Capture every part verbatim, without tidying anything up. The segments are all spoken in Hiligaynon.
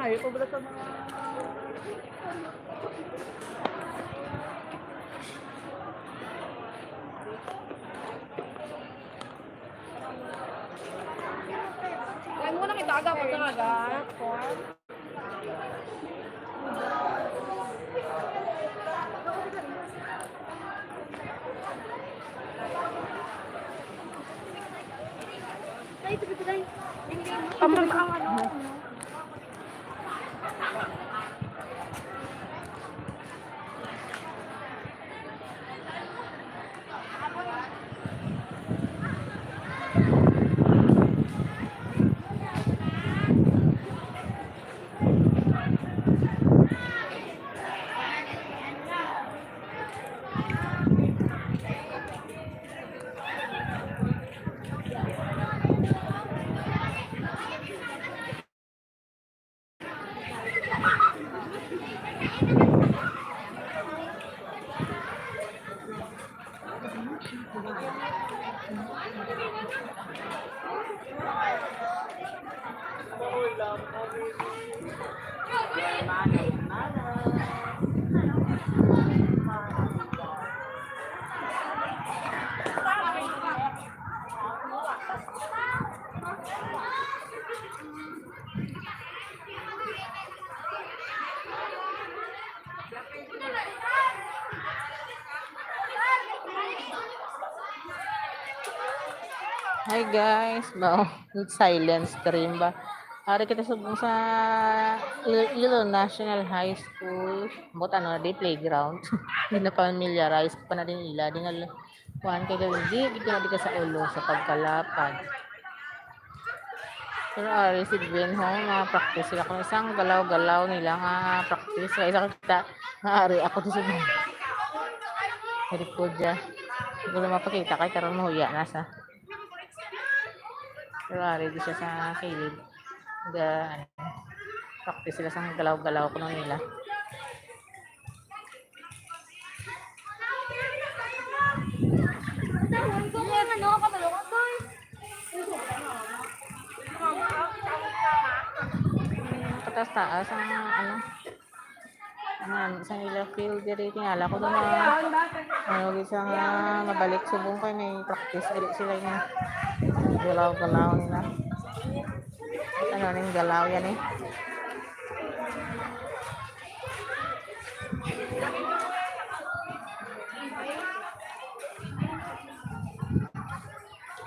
Ay, sobra sa mga Ay, muna kita aga, pagka aga. Ay, ito, ito, ito. Hindi mo. Ang ano. Hi guys, no, silence stream ba? Ari kita sa, sa Iloilo National High School. Ambot ano na di, playground. Hindi na familiarize pa na din ila. Di nga, kuhaan ka, di, di ka na di ka sa ulo sa pagkalapad. Pero ari si Gwen, ho, mga practice sila. Kung isang galaw-galaw nila nga practice, kaya isa kita, nga ari ako di sila. Very good, ya. Siguro mapakita kay karon mahuya na sa. Pero ari di siya sa kilid. Ga, ano, practice sila sa galaw-galaw kuno nila. Kataas-taas ang, ano, ang, sa nila field diri, tingala ko na, ano, gid sa nga mabalik subong kay may practice diri sila, yung galaw-galaw nila. Ano ning galaw yan eh?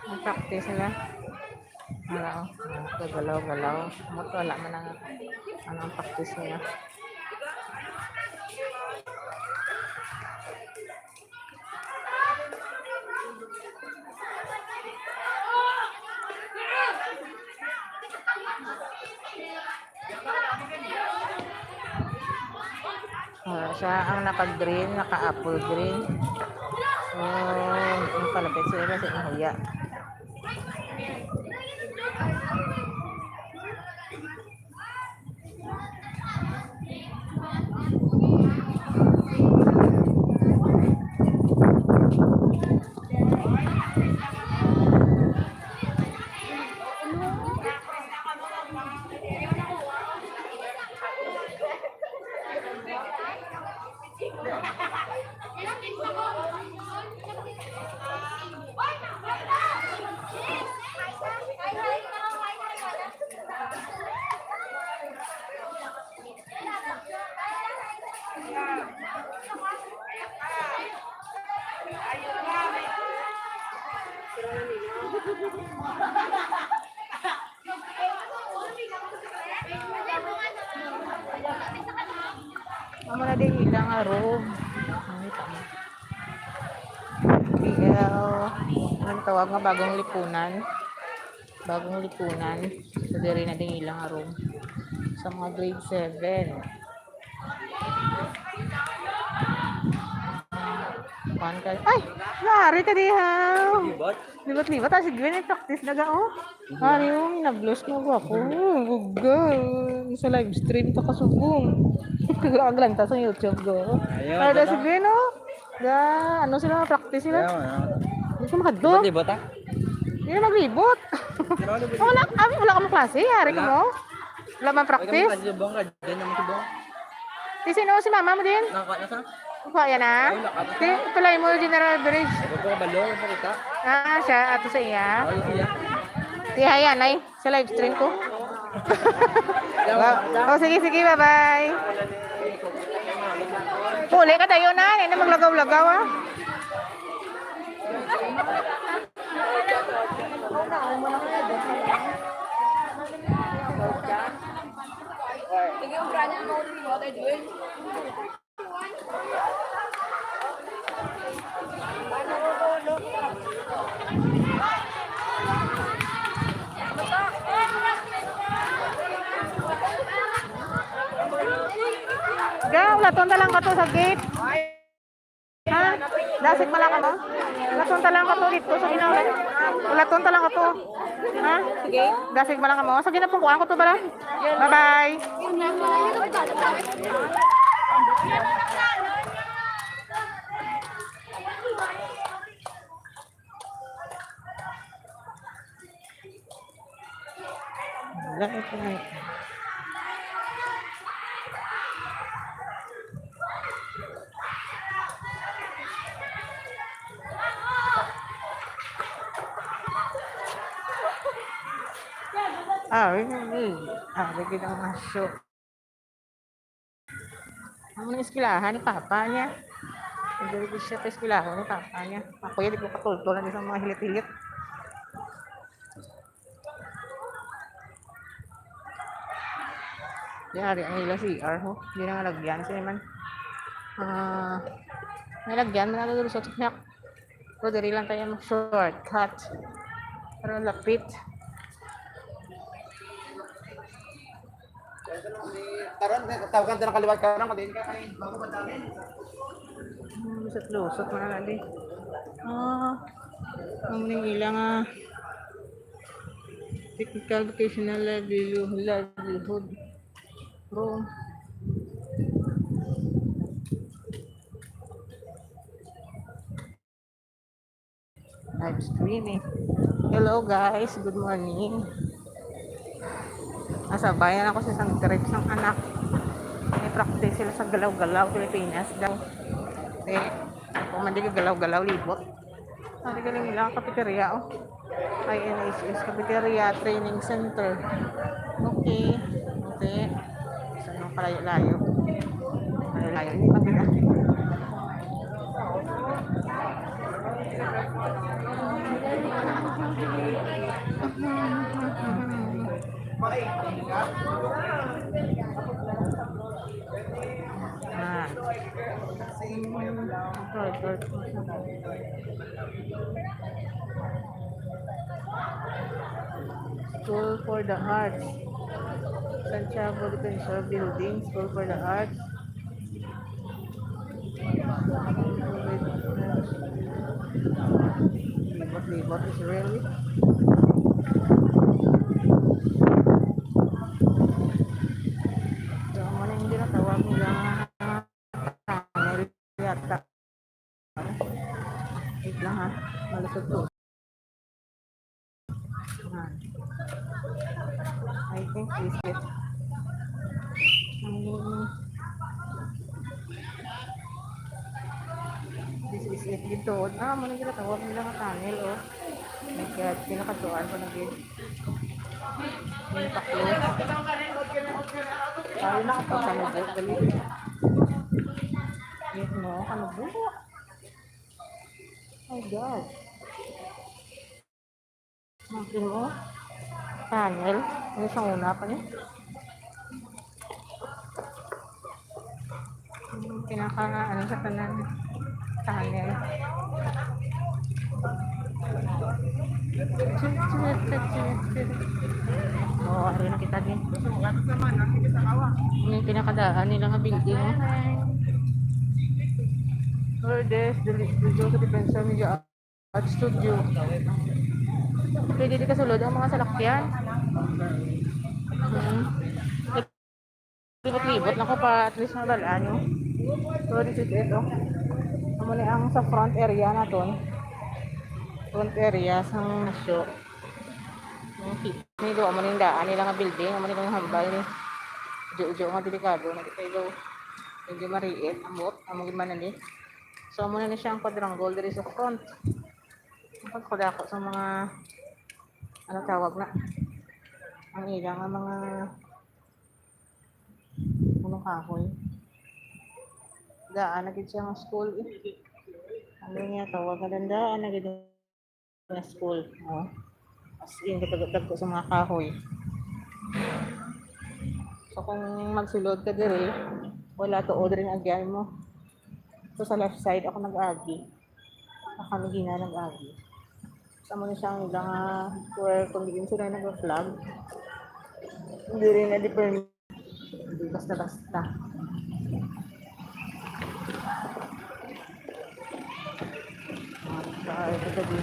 Ang practice nila. Wala, oh. Gagalaw-galaw. Mot wala man ang, ano, ang practice nila. Ah, siya ang naka-green, naka-apple green. So, ang palapit sa ila sa ihuya. Amo na din ila nga room. Ay, tama. B L, anong tawag nga bagong lipunan? Bagong lipunan. So, diri na din ila nga room. Sa mga grade seven. Kuan ka. Ay! Nari ka diha! Libat? Libat-libat. Ah, si Gwen, ay practice na ga, oh. Ari, oh, nag-blush na ako. Oh, buga. Sa live stream, ta kasubong. Kaglaag lang ta sa YouTube, go. Ayaw, Para daw baka si Gwen, oh. Ga, ano sila, practice sila. Ayaw, ayaw. Hindi ko makadto. Libat-libat, ah? Hindi na maglibot. Pero ano ba Wala, abi, wala kami klase, yari ko Wala. mo. Wala man practice? Kaya mo, Bong, ka dyan naman si Bong. Di sino si mama mo din? Naka na sa? Kuha yan, ah. Wala ka na sa? Di, tulay mo, General Bridge. Ito ka balo, ito kita. Ah, siya, ato sa iya. Wala siya. Di, hayan, ay. Sa live stream ko. Oh, sige, sige, bye-bye. Puli ka tayo na, hindi na maglagaw-lagaw, ah. Ga, ulaton ta lang kato sa gate. Ha? Dasig man lang kamo? Ulaton ta lang kato dito sa ginawa. Ulaton ta lang kato. Ha? Sige. Dasig man lang kamo. Sa ginapungkuan ko to bala. Bye-bye. Wala ito na ito. Ah, yun, yun, yun. Ah, lagi ng maso. Ang mga eskwelahan ni Papa niya. Nagdulog siya sa eskwelahan ni Papa niya. Ako yan, di ko katultol na sa mga hilit-hilit. Yari ang ila C R, ho. Hindi na nga lagyan. Siya naman. Ah, nalagyan mo na doon sa tiknak. Pero diri lang tayo mag-shortcut. Pero lapit. Taron, tawagan ta ng kaliwat ka lang, madin ka kay bago madami. Hmm, lusot-lusot, mga lali. Ah, ang ning ila nga technical vocational livelihood, livelihood room. Live streaming. Hello guys, good morning. Nasabayan ako sa isang trip sang anak. May practice sila sa Galaw-Galaw, Pilipinas daw. Eh, kung man di ka galaw-galaw, libot. Ah, di galing nila ang cafeteria, oh. I N H S Cafeteria Training Center. Okay. Okay. Sa mga kalayo-layo. Kalayo-layo. Hindi pa kita. Ah. School for the Arts. Santiago Defensor Building, School for the Arts. Libot-libot is really. So, amo na yung ginatawag nila nga tunnel yata. Wait lang ha. Malusot ko. Ah. I think this is it. Um, this is it. Dito. Ah, amo na ginatawag nila nga tunnel, oh. My God, pinakatuan ko na gid. Yung taklo. Tayo na kapag kanubo. Dali. Yes, no? Kanubo. My God. Okay, oh. Tunnel. Ano sa una pa niya? Yung pinaka, ano, sa tanan, tunnel. Oo, ari na kita din. Yung pinakadaan nila nga building, oh. Lourdes, dali, dito sa Defensor Media Art Studio. Pwede di kasulod ang mga salakyan. Hmm. Libot-libot lang ko pa, at least nabalaan nyo. So, this is it, oh. Amo ni ang sa front area naton. Front area sang nasyo. Ang ki-, ni do, amo ni ang daan nila nga building, amo ni ang hambal ni. Medyo, medyo nga delikado na kita ilo. Medyo mariit, ambot, amo gid man ni. So, amo na ni siya ang quadrangle diri sa front. Ang pagkudako sa mga, ano tawag na? Ang ila nga mga punong kahoy. Daan na gid siya nga school, eh. Ano niya, tawag na, daan na gid nga school. Oh. As in, dagko sa mga kahoy. So, kung magsulod ka diri, wala to, o diri ang agyan mo. So, sa left side, ako nag-agi. Ako nagina nag-agi. Sa mo na siya ang ilang, ah, where kung diin sila nag-flag. Hindi rin na di permit. Hindi basta-basta. Ah, ito gabi.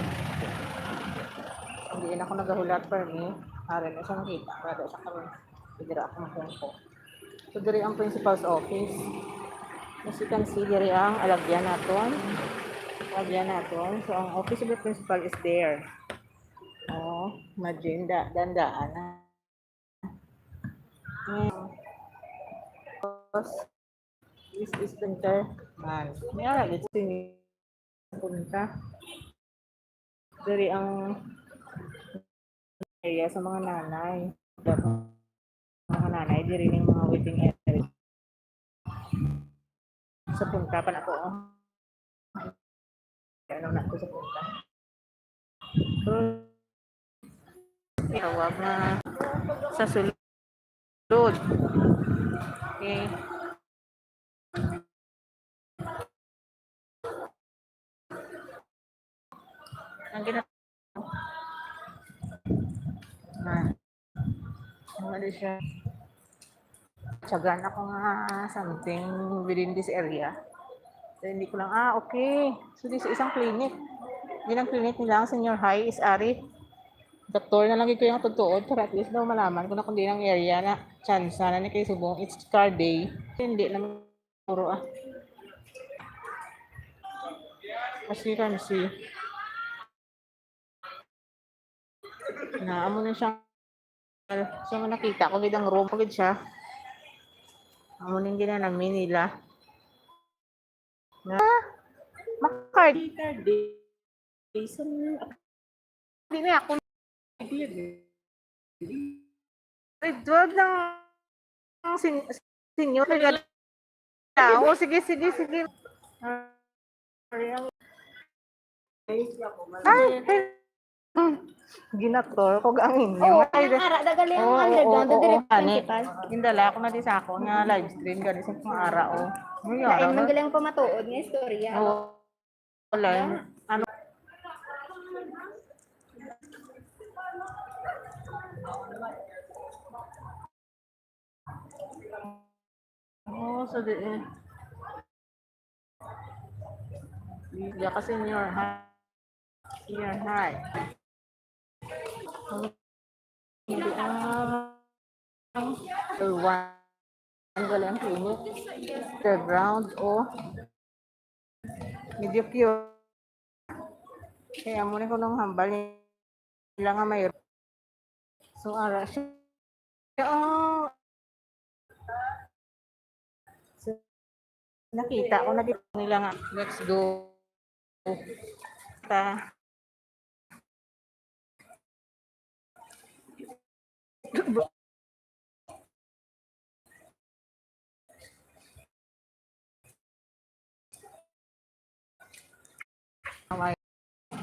Hindi na ako nagahulat, pero ni, para na siya makita. Para sa karon. Hindi ra ako makuha. So, diri ang principal's office. As you can see, diri ang alagyan naton. Alagyan naton. So, ang office of the principal is there. Oh, magenda, dandaan na. Hmm. Tapos, this is the chairman. May ara, let's see. Punta. Diri ang area sa mga nanay. Mga nanay, diri ning mga waiting area. Sa punta pa na ko, oh. Ano na ko sa punta? So, tawag na sa sulod. Okay. Ang gina-, ah, ano siya? Tiyagaan ako nga something within this area. So, hindi ko lang, ah, okay. So, this is isang clinic. Yun ang clinic nila, ang senior high is ari. Doktor na lang gid ko yung tutuod para at least daw malaman ko na kung di ang area na chance na ni kay subong it's car day. Hindi naman puro, ah. As you can see. Na, amo na siya. So, nakita ko gid ang room ko gid siya. Amo ning ginanami nila. Na, makard. Card. Di na ako. Grade twelve lang ang sen-, senior. Kaya, oo, sige, sige, sige. Ay, ay. Mm. Ginator ko ang inyo. Oo, ay, ang ara, dagali ang oo, underground, oo, diri oo, gani. Principal. Gindala ko na di sa ako nga live stream, gani sa mga ara, oh. Lain man galing pamatuod nga istorya. Oo. Wala. Ano? Oh, so di eh. Hindi ka senior high. Senior high. Hindi, ah, one. Ang galing ang clinic. Underground, oh. Medyo cute. Kaya mo na ko nung hambal nila nga may, so, ara siya. Oh. So, nakita ko na dito nila nga. Let's go. Ta.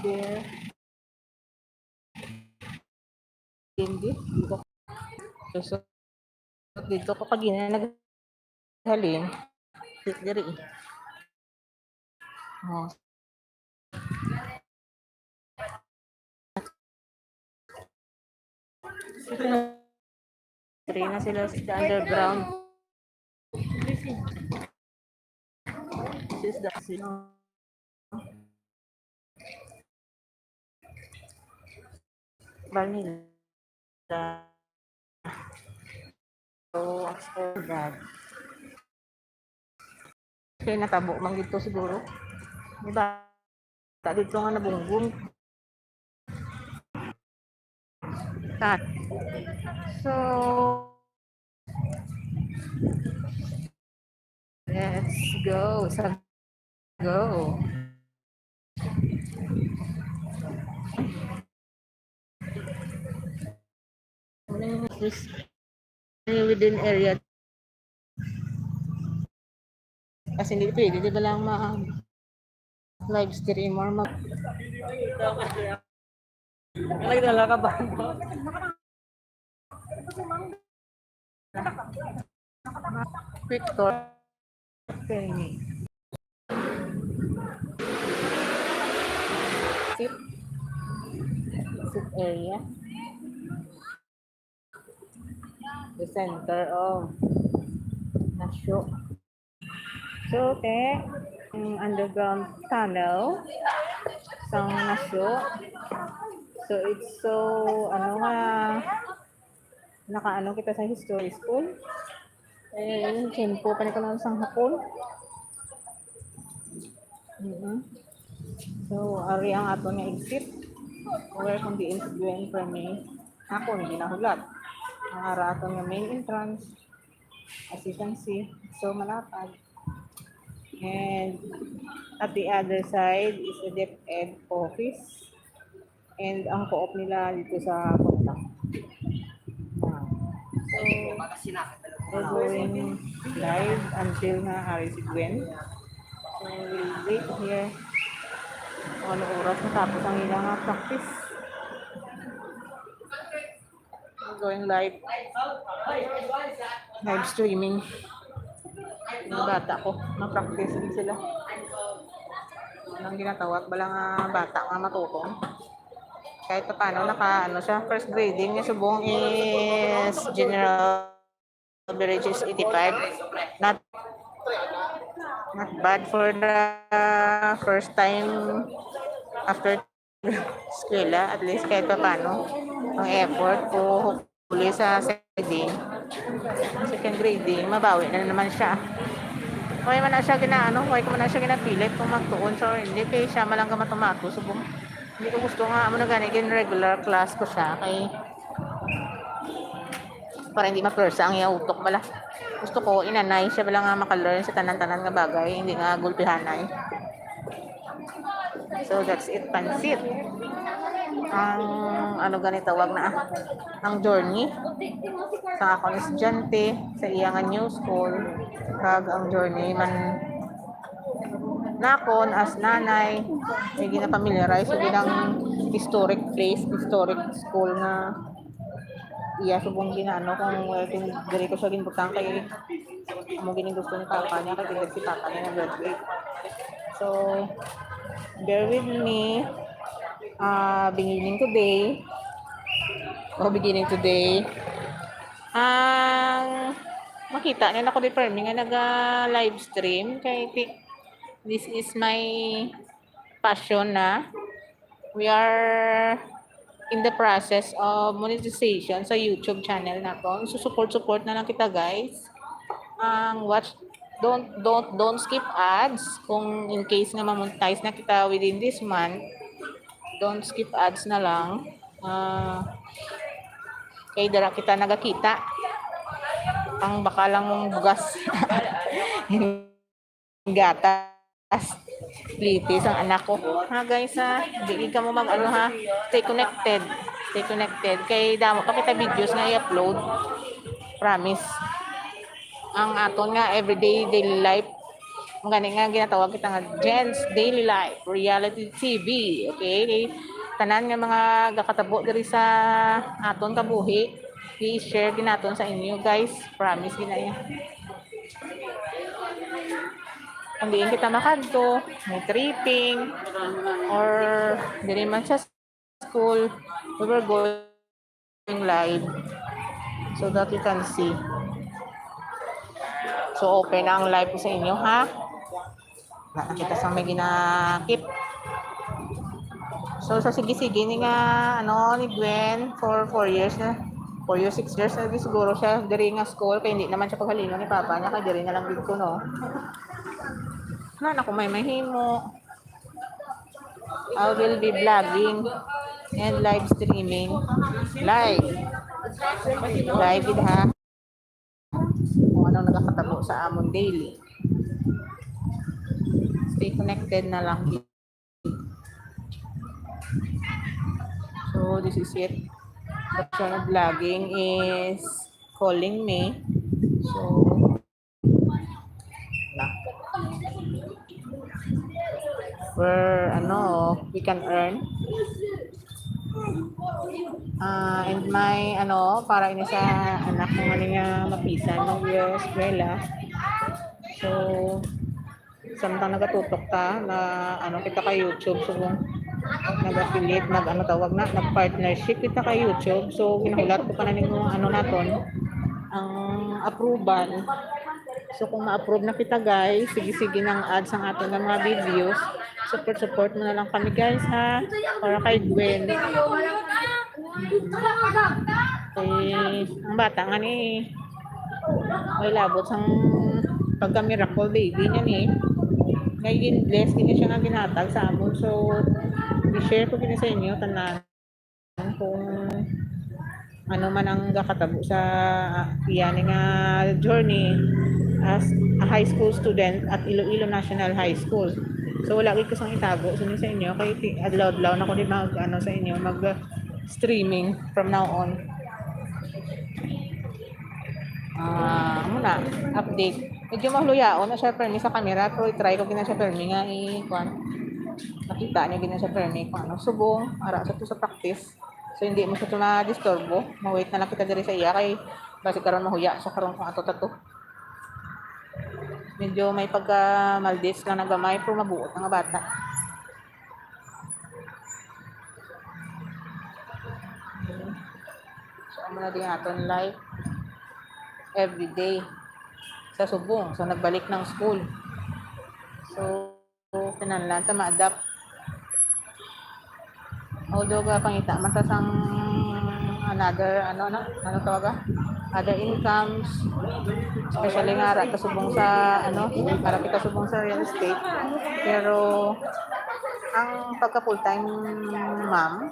There. Hindi. So, dito ko kagina naghalin. Diri. Oh. Diri na sila sa underground. This is the casino. Vanilla. So, ang store bag. Kaya natabo man dito siguro. Diba? Ta dito nga nabungbong. Ta. So, Let's go. Sa go. Within area. Kasi hindi pwede, di ba lang ma- live stream or mag- Nagdala ka ba? Quick tour. Okay. Sit. Sit area. The center of Nasyo. So, te, ang underground tunnel sa Nasyo. So, it's so, ano nga, nakaano kita sa history school. Eh, yung tiempo pa ni ko lang sang hapon. Mhm. So, ari ang aton nga exit. Where kung diin si Gwen Perme. Ako, hindi nahulat. Ang ara aton nga main entrance. As you can see, so malapad. And at the other side is the DepEd office. And ang co-op nila dito sa Punta. So, we're going live until nga ari si Gwen. So, we'll wait here. Ano oras matapos ang ilang practice? We're going live. Live streaming. Yung bata ko, ma-practice din sila. Anong ginatawag? Bala nga bata nga matutong. Kahit pa paano, naka, ano siya, first grading niya subong is general average is eighty-five. Not, not bad for the first time after eskwela, at least kahit pa paano. Ang effort ko, hopefully sa second grading, second grading, mabawi na naman siya. Why man na siya ginaano, why ko man na siya ginapilit kung magtuon siya or hindi, kay siya malang gamatumato, subong. Hindi ko gusto nga, amo na gani, gin regular class ko siya, kay para hindi mapwersa ang iyang utok bala. Gusto ko, inanay siya bala nga maka-learn sa tanan-tanan nga bagay, hindi nga gulpihanay. So, that's it, pansit. Ang, ano gani tawag na, ang journey sa akong estudyante, sa iya nga new school, kag ang journey man nakon as nanay, may ginapamiliarize sa ilang historic place, historic school nga iya subong ginaano kung, uh, kung diri ko siya ginbutang kay amo gini gusto ni papa niya, kay si papa niya nag-graduate. So, bear with me. Ah, beginning today. Oh, beginning today. Ang makita niyo na ko di permi nga naga-live stream kay ti-, this is my passion na. We are in the process of monetization sa YouTube channel naton. So, support-support na lang kita, guys. Ang watch, don't, don't, don't skip ads. Kung in case nga ma-monetize na kita within this month, don't skip ads na lang. Ah, kay dara kita nagakita. Ang baka lang bugas. Gatas. Litis ang anak ko. Ha, guys, ha? Di gid kamo mag-ano, ha? Stay connected. Stay connected. Kay damo pa kita videos nga i-upload. Promise. Ang aton nga everyday daily life. Ang gani nga ginatawag kita nga Jen's Daily Life, Reality T V. Okay? Kay tanan nga mga gakatabo diri sa aton kabuhi, i-share gid naton sa inyo, guys. Promise gid na yan. Kung diin kita makadto, may tripping, or dili man sa school, we were going live so that you can see. So, open ang live ko sa inyo, ha? Na, nakita sa may ginakip. So, sa sige-sige ni nga, ano, ni Gwen, for four years na, four years, six years na di siguro siya diri nga school, kay hindi naman siya paghalino ni Papa niya, kay diri na lang gid ko, no? Na, na kung may mahimo. I will be vlogging and live streaming. Live. Live gid, ha. nagakatabo sa amon daily. Stay connected na lang. So, this is it. The option of vlogging is calling me. So, na. Where, ano, we can earn. Ah, and my, ano, para ini sa anak ko nga niya mapisan mag-eskwela. So, samtang nagatutok ta, na, ano, kita ka YouTube, so, nag-affiliate, nag, ano, tawag na, nag-partnership kita ka YouTube. So, ginahulat ko pa na ning mga, ano, naton, ang approval. So, kung ma-approve na kita, guys, sige-sige nang ads ang aton nga mga videos. Support, support mo na lang kami, guys, ha? Para kay Gwen. Eh, ang bata nga ni, may labot sang pagka-miracle baby niya ni. May gin-bless gini siya nga ginhatag sa amon. So, i-share ko gini sa inyo, tanan. Kung ano man ang gakatabo sa iya ni nga journey as a high school student at Iloilo National High School. So, wala gid ko sang itago sini sa inyo kay ti-, adlaw-adlaw na ko di mag, ano, sa inyo, mag, uh, streaming from now on. Ah, muna, update. Medyo maluyaon na siya permi sa camera, pero i-try ko gina siya permi nga i-, kuwan. Nakita niyo gina siya permi kung ano, subong, ara sa to sa practice. So, hindi mo siya ito na-disturbo. Ma-wait na lang kita diri sa iya kay basi karon mahuya siya karon kung ato tato. Medyo may pagka-maldis lang na gamay, pero mabuot na nga bata. So, amo na din aton life every day sa subong. So, nagbalik ng school. So, kinahanglan ta ma-adapt. Although, ga pangita man ta sang another, ano, ano, ano tawag, ah? Other incomes, especially nga ara ta subong sa, ano, ara kita subong sa real estate. Pero ang pagka full-time mom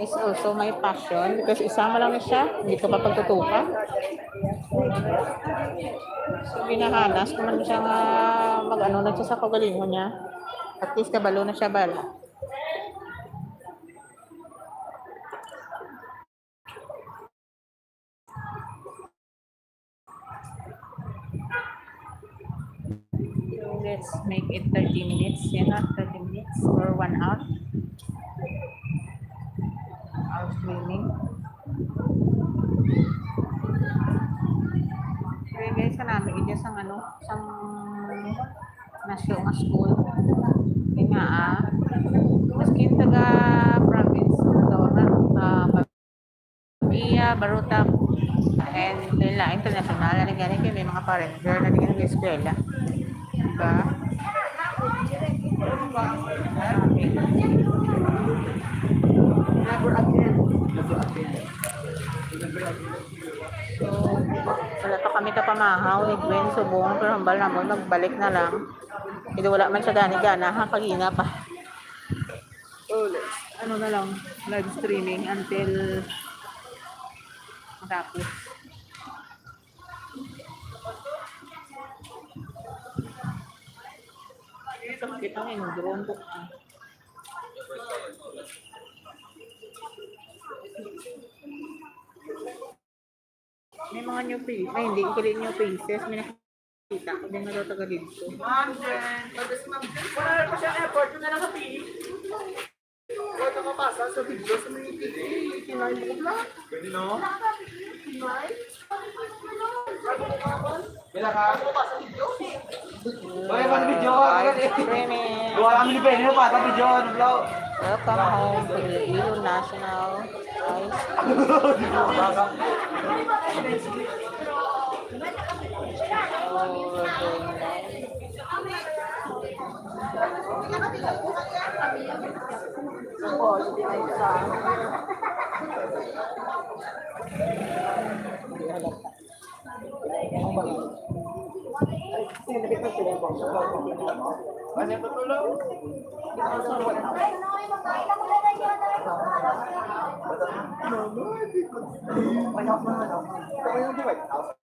is also my passion because isa mo lang na siya, hindi ka pa pagtutukan. So, ginahanas ko man siya nga mag-ano na siya sa kaugalingon niya. At least kabalo na siya bala. So, let's make it thirty minutes. Yan na, thirty minutes or one hour. Hour streaming. Okay, guys, kanami gid sang, ano, sang nasyo nga school. Kaya nga, ah, maskin taga province, tawag na, ah, Pavia, Barotac, and yun lang, international na gani kay may mga foreigner na din nag-eskwela. Diba? Never again. Never again. So, wala pa kami kapamahaw ni Gwen subong, pero hambal namon magbalik na lang. Pero wala man siya gani gana, ha, kagina pa. So, ano na lang, live streaming until matapos. Sakit ang inyong drone ko. May mga new faces. Ay, hindi. Kili new faces. May nakita ko din na daw taga dito. Ma'am Jen. Pwede si Ma'am Jen. Wala na pa siya effort. Yung na lang sa pili. Wala na mapasa sa video sa mga pili. Kinay mo lang. Pwede, no? Kinay. Pila ka? Wala man video, ah. Live streaming. Wala kami ni Benny, pa, sa video, ano, bro? Welcome home to Iloilo National High School. Oh, we're going live.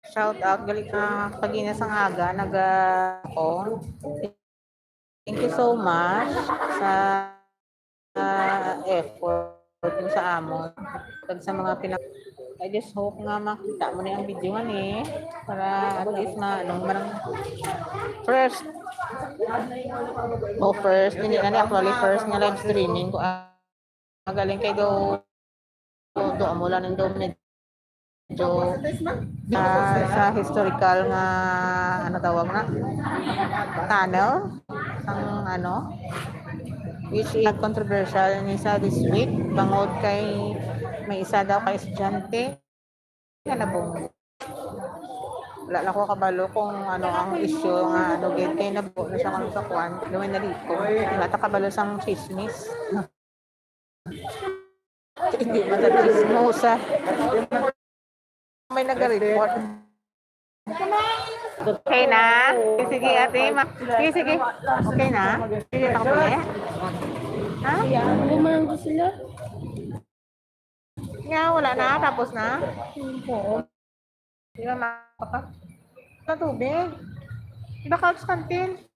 Shout out gali ka pagina sang aga naga ko. Thank you so much sa, ah, effort mo sa amon. Kag sa mga pina-, I just hope nga makita mo ni ang video nga ni para at least ma-, ano, marang first. Oh, first, hindi na ni actually first nga live streaming ko. Ah, magaling kay do, do amo lang do medyo, ah, sa historical nga, ano tawag na, tunnel, ang ano, which is controversial ni sa this week, bangod kay may isa daw ka estudyante nga nabungo. Wala na ko kabalo kung ano ang issue nga ano, gid kay nabuo na siya kung sa kwan, lumay na dito. Wala ta kabalo sang chismis. Hindi man sa chismosa. May nag-report. Okay na? Sige, sige, ate. Ma- sige, sige. Okay na? Sige, ako, eh. Ha? Ano man ang gusto nila? Nga, wala na. Tapos na. Oo. Di ba, maka- sa tubig? Di ba, couch canteen?